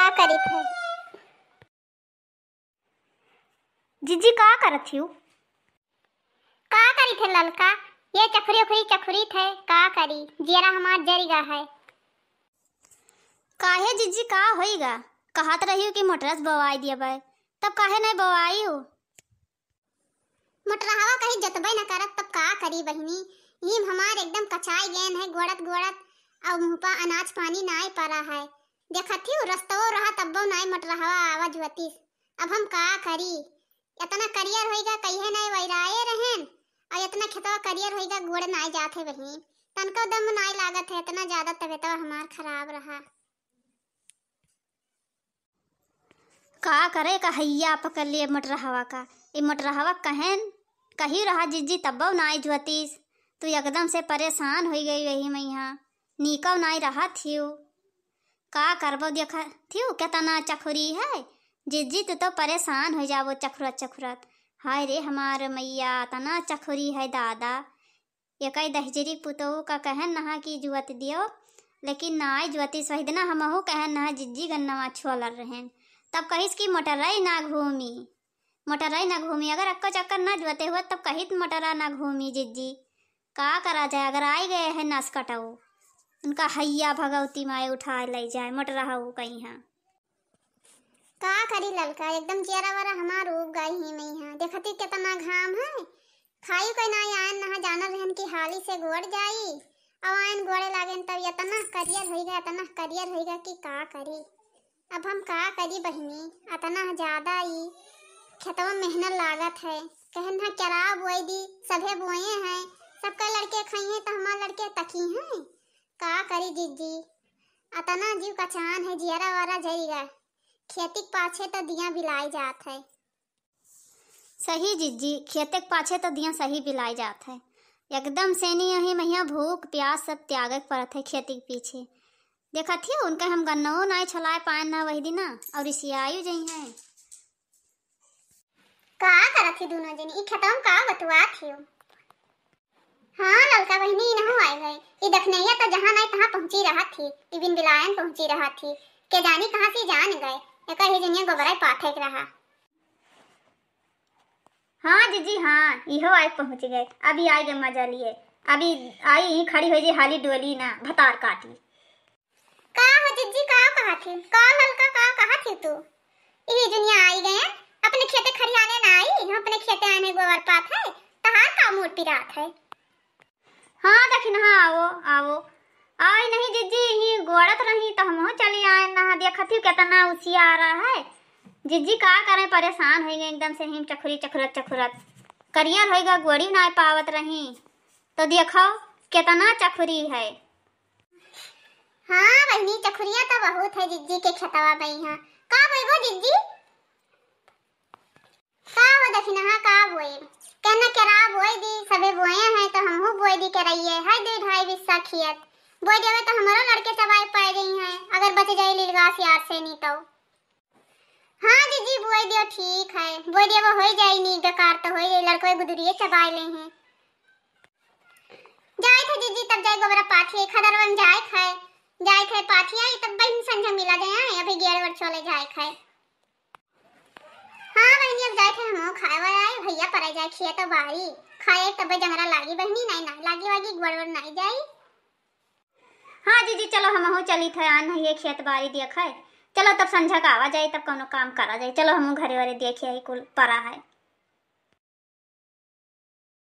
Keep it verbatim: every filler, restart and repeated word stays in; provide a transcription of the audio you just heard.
का करित है? जिज्जी, का करत हिउ? का करित है ललका? ये चखुरी उखुरी चखुरित है, का करी? जियरा हमार जरि गा है। काहे जिज्जी, का होइगा? कहत रहिउ कि मोटरस बोवाइ दियबै, तब काहे नाहीं बोवाइउ? मोटरहवा कहीं जतबै न करत, तब का करी बहिनी? ईम हमार एकदम कचाइ गएन है, गोड़त गोड़त, अउ मुँह पा अनाज पानी नाहीं परा है। देखत हिउ, रस्तवो रहा, तब्बो नाहीं मोटरहवा आवा जुअतिस। अब हम का करी? एतना करियर होइगा, कहिए नाहीं वैराए रहेन, अउ एतना खेतवा करियर होइगा, गोड़े नाहीं जात है बहिनी। तनको दम नाहीं लागत है, एतना ज्यादा तबियतवा हमार खराब रहा। का करे, का हैया पकड़ लिए मोटरहवा का। ई मोटरहवा कहेन, कही रहा जिज्जी, तब्बो नाहीं जुअतिस। तू एकदम से परेशान होइ गई रही मैया, नीकौ नाहीं रहत हिउ। का करबो, देखत हिउ केतना चखुरी है। जिज्जी, तू तो परेशान होइ जाबो चखुरत चखुरत। हाय रे हमार मैया, एतना चखुरी है दादा। एकई दहिजरी पुतोहू का कहेन नहा कि जुअत दियो, लेकिन नाहीं जुअतिस। वही दिना हमहू कहेन नहा जिज्जी गन्नवा छोलर रहेन। तब कहिस कि मोटरई ना घूमी, मोटरई ना घूमी। अगर अक्को चक्कर ना जुअते हुआ तब कहित मोटरा ना घूमी जिज्जी। का करा जाए, अगर आइ गए है नस कटऊ, उनका हैया भगवती माई उठाइ लइ जाए मोटरहू कइहाँ। का करी ललका, एकदम जियरा वरा हमार उब गई ही मैया। देखती केतना घाम है, खाई कोई नाहीं आएन नहा, जानल रहन कि हाली से गोड़ जाई। अब आएन गोड़े लागेन तब एतना करियर होइगा, एतना करियर होइगा कि का करी। अब हम का करी बहिनी, एतना ज्यादा ई खेतवा मेहनत लागत है। कहेन ना केराव बोइ दी, सभे बोए हैं, सबके लड़के खइहें तो हमार लड़के तकी हैं। का करी जिज्जी, एतना जीव कचान है, जियरा वरा जरि गा। खेती के पाछे तो दिया बिलाइ जात है। सही जिज्जी, खेते के पाछे तो दिया सही बिलाइ जात है। एकदम से नी अही मैया भूख प्यास सब त्यागे के परत है खेती के पीछे। देखत हिउ उनके हम गन्नवो नाहीं छोलाइ पाएन ना वही दिना, अउ रिसियायु जइहैं। का करत ही दुनो जनी, ई खेतवा में का बतुआत हिउ? हाँ ललका बहिनी, इनहू आइ गए। ई दखनैया तो जहाँ नाहीं तहाँ पहुँची रहत ही, ई बिन बिलायन पहुँची रहत ही। के जानी कहाँ से जान गए, एकर ही जनिया गोबराई पाथे के रहा। हाँ जिज्जी, हाँ, इहो आइ पहुँच गए। अभी आइ गए मजा लिए। अभी आई, यहीं खड़ी होइ जे, हाली डोली ना, भतार काटी। का हो जिज्जी, का कहत ही? का ललका, का कहत ही तू? इही दुनिया आइ गए, अपने खेते खरियाने ना आई, हम अपने खेते आने गोबर पात है, तहार का मूड पिरात है? हाँ दखिनहा, आवो, आवो। आई नहीं जिज्जी, यहीं गोड़त रही तो हमहू चली आएन नहा, देखत ही केतना उसियारा है। जिज्जी का करें, परेशान होइ गए एकदम से, हिम चखुरी चखुरत चखुरत। करियर होइ गए, गोड़ी नाहीं पावत रही। तो देखो केतना चखुरी है। हाँ बहिनी, चखुरिया तो बहुत है जिज्जी के खेतवा में। हाँ, का बोइबो जिज्जी? का हो दखिनहा, का बोइब? कहना केरा बोइ दी, सभे बोए हैं तो हमहू बोइ दी केरइये। है दुइ ढाई बिस्सा खेत, बोइ देवे तो हमरो लड़के चबाइ पाए जइहैं, अगर बच जाई लीलगास यार से नी तो। हाँ जिज्जी, बोइ दियो, ठीक है, बोइ दियो, वो होइ जाई नी, बेकार तो होइ जाई, लड़कवे गुदरिये चबाइ लेहैं। जाइत है जिज्जी, तब जाए गोबरा पाथी, खदरवन जाइत है, जाइत है पाथी आई, तब बहिन संझा मिला जाए, अभी गेड़ वेड़ चले जाइत है। हाँ बहिनी, अब जाइत है, हमहू खाए वाए आई, भैया पराई जाए खेत बारी, खाए तब जंगरा लागी बहिनी, नाहीं, नाहीं लागी वागी, गोड़ वोड़ नाहीं जाई। हाँ जिज्जी, चलो हमहू चलित है, आन है ये खेत बारी देख है। चलो तब संझा का आवा जाए, तब कौनो काम करा जाए। चलो हमहू घरे वरे देखे है, कुल परा है।